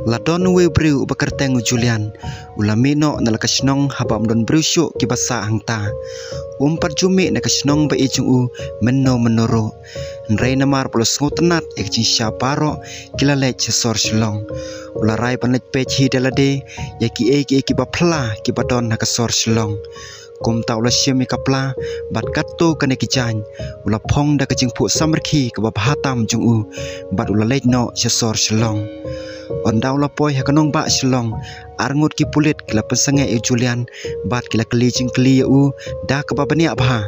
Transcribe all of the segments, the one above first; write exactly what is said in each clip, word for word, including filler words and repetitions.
La don uwei u briew uba kyrteng u Julian, u la mih noh na la ka shnong haba ym don briew shuh kiba sah hangta. Um pat ju mih na ka shnong ba ïeit jong u mynno mynno ruh. Hynrei namar ba u la sngewtynnat ïa ka jingshisha baroh, ki la leit sha sor Shillong. U la rai ban leit peit hi da lade ïa kiei kiei kiba phylla kiba don ha ka sor Shillong. Kumta u la shim ïa ka pla bad katto katne ki jaiñ, u la phong da ka jingphuh samrkhie kaba bha tam jong u, bad u la leit noh sha sor Shillong. Ynda u la poi ha ka nongbah Shillong, arngut ki pulit ki la pynsangeh ïa u Julian bad ki la kylli jingkylli ïa u da kaba bniah bha.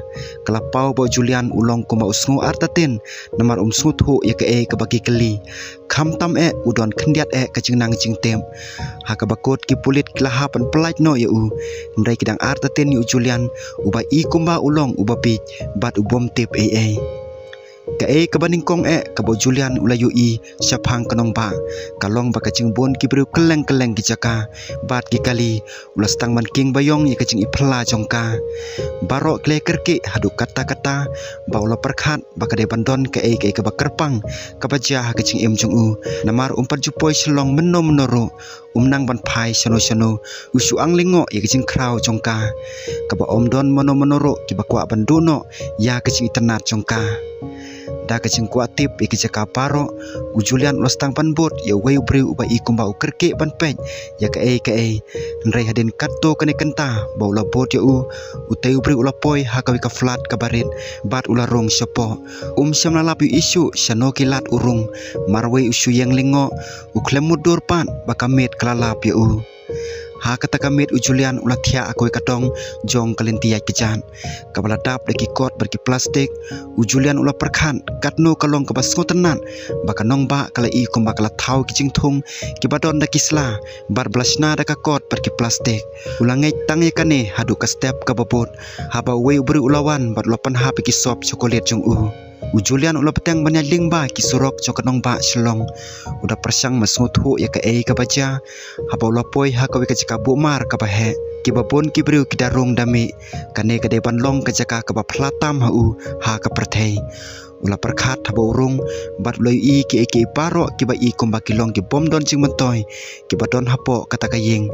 Ka la paw ba u Julian u long kumba u sngew artatien namar um sngewthuh ïa kaei kaba ki kylli. Khamtam eh u don khyndiat eh ka jingnang jingtip. Ha kaba kut ki pulit ki la hap ban pyllait noh ïa u, hynrei ki dang artatien ïa u Julian, uba i kumba u long uba bieit bad u bym tip ei ei. Kaei kaba nyngkong eh kaba u Julian u la ïohi shaphang ka nongbah, ka long ba ka jingbun ki briew kylleng kylleng ki jaka bad ki kali. U la sdang ban king baïong ïa ka jingiphylla jong ka. Baroh ki la ïakyrkieh haduh katta katta ba u la pyrkhat ba ka dei ban don kaei kaei kaba kyrpang kaba jia ha ka jingim jong u. Namar um pat ju poi Shillong mynno mynno ruh, um nang ban phai shano shano, u shu ang lyngngoh ïa ka jingkhraw jong ka. Kaba ym don mano mano ruh kiba kwah ban duh noh ïa ka jingitynnad jong ka. Da ka jingkwah tip ïa ki jaka baroh, u Julian u la sdang ban bud ïa uwei u briew uba i kumba u kyrkieh ban peit ïa kaei kaei. Hynrei hadien katto katne kynta ba u la bud ïa u, utei u briew u la poi ha kawei ka flat kaba rit bad u la rung shapoh. Um shym la lap ïohi shuh shano ki lad u rung, marwei u shu ïeng lyngngoh, u khlem mutdur pat ba ka miet ka la lap ïa u. Ha kata ka miet u Julian u la thiah ha kawei ka dong jong ka lynti ïaid kjat, kaba la dap da ki kot bad ki plastik. U Julian u la pyrkhat katno ka long kaba sngewtynnat ba ka nongbah ka la i kumba ka la thaw ki jingthung kiba don da ki sla bad ba la shna da ka kot bad ki plastik. U la ngeit tang ïa kane haduh ka step kaba bud, haba uwei u briew u la wan bad u la pynhap ïa ki sop chocolate jong u. U Julian u la bteng ban ïaid lyngba ki surok jong ka nongbah Shillong. U da pyrshang ban sngewthuh ïa kaei kaba jia haba u la poi ha kawei ka jaka buh mar kaba heh. Kiba bun ki briew ki da rung da mih. Kane ka dei ban long ka jaka kaba phylla tam ha u ha ka pyrthei. U la pyrkhat haba u rung bad u la ïohi kiei kiei baroh kiba i kumba ki long ki bym don jingmyntoi kiba don hapoh kata ka ïing.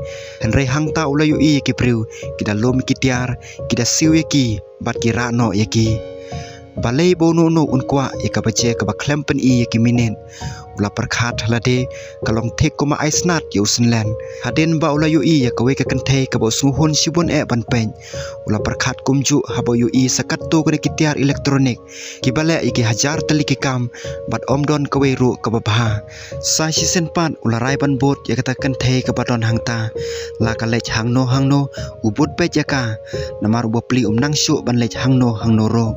Hynrei hangta u la ïohi ïa ki briew ki da lum ïa ki tiar, ki da siew ïa ki bad ki rah noh ïa ki. Balei ba uno uno un kwah ïa kaba jia kaba khlem pyni ïa ki minit? U la pyrkhat ha lade, ka long thik kumba ai snat ïa u synlen. Hadien ba u la ïohi ïa kawei ka kynthei kaba u sngewhun shibun eh ban peit, u la pyrkhat kumjuh haba u ïohi sa katto katne ki tiar electronic kiba leh ïa ki hajar tylli ki kam bad ym don kawei ruh kaba bha. Sa shisien pat u la rai ban bud ïa kata ka kynthei kaba don hangta. La ka leit hangno hangno, u bud beit ïa ka, namar u bapli um nang shuh ban leit hangno hangno ruh.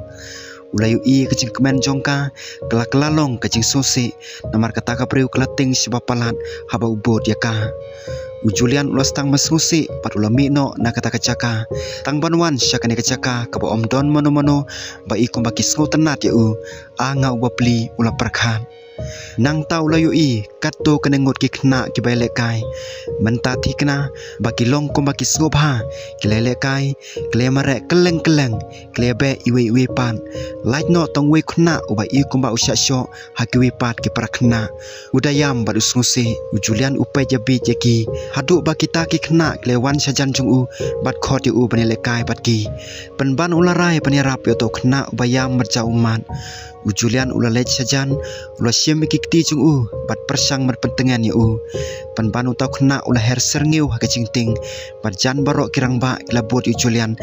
U la ïohi ïa ka jingkmen jong ka, ka la kylla long ka jingsngewsih, namar kata ka briew ka la tieng shibun palat haba u bud ïa ka. U Julian u la sdang ban sngewsih bad u la mih noh na kata ka jaka. Tang ban wan sha kane ka jaka kaba ym don mano mano ba i kumba ki sngewtynnat ïa u, a nga u bapli, u la pyrkhat. Nangta u la ïohi katto katne ngut ki khynnah kiba ïalehkai. Mynta thikna ba ki long kumba ki sngewbha, ki la ïalehkai, ki la ïamareh kylleng kylleng, ki la ïabeh iwei iwei pat. Lait noh tang uwei u khynnah uba i kumba u shah shoh ha kiwei pat ki para khynnah. U da ïam bad u sngewsih. U Julian u peit ïa bieit ïa ki, haduh ba kita ki khynnah ki la wan shajan jong u bad khot ïa u ban ïalehkai bad ki. Pynban u la rai ban ïarap ïa uto u khynnah uba ïam marjan ummat. U Julian u la leit shajan, u la shim ïa ki kti jong u bad pyrshang ban pyntngen ïa u. Pynban uta u khynnah u la her syrngiew ha ka jingtieng, bad jan baroh ki rangbah ki la bud ïa u Julian.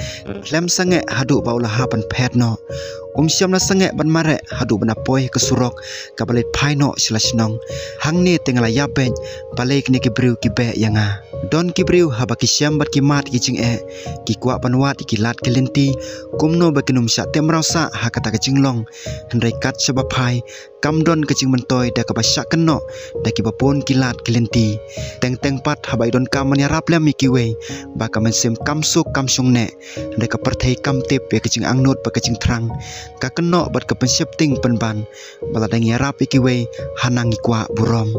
Khlem sangeh haduh ba u la hap ban phet noh. Um shym la sangeh ban mareh haduh ban da poi ha ka surok kaba leit phai noh sha la shnong. Hangne te nga la ïap beit, balei kine ki briew ki beh ïa nga? Don ki briew haba ki shem bad ki mad ïa ki jingeh, ki kwah ban wad ïa ki lad ki lynti kumno ba kin ym shah teh mraw sah ha kata ka jinglong. Hynrei kat shaba phai, kam don ka jingmyntoi da kaba shah kynnoh da kiba bun ki lad ki lynti. Teng teng pat haba i donkam ban ïarap lem ïa kiwei, ba ka mynsiem kam suk kam shong neh, hynrei ka pyrthei kam tip ïa ka jingangnud bad ka jingthrang. Ka kynnoh bad ka pynsheptieng pynban ba lada ngi ïarap ïa kiwei, hanang ngi kwah burom.